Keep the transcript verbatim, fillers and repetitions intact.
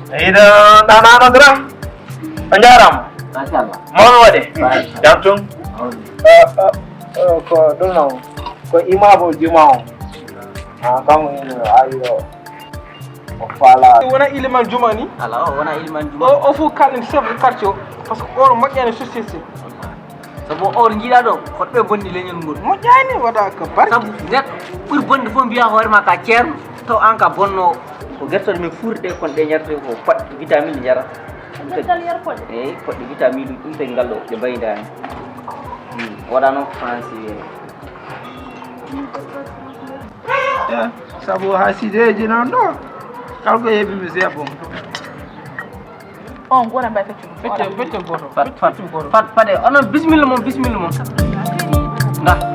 Ida nanano grand. A jarama. Machallah. Mawɓe waɗe. Baasi. Jam tun. Ko ɗum noon, ko imamo juma o. A kam ino ayo. O fala. Wona iliman juma ni. Ala o wona iliman O juma. O fof kalɗen chef de quartier o. Parce que oɗo moƴƴani société. Sabu on jiiɗa ɗo hoɗɓe bonni leñol ngol. Moƴƴani waɗa ko barke. Sabu neɗɗo ɓuri bonde fof mbiya hoore ma ka ceerno, taw an ka bonno. Ko gertoɗe men fuurɗe kon ɗe jarete ko poɗɗe vitamine jara. Leggal yarkoɗe. Eyi, poɗɗe vitamine ɗum tawi ngal ɗo ɗe mbayidani. Waɗa noon ko français wiyata. Sabu ha sideji noon ɗo, kala ko heeɓi mi seeɓo. On gona mbay feccuɗum. Fecce fecce goto. Fat fat fat fat e onon bisimilla mon bisimilla mon. Nda.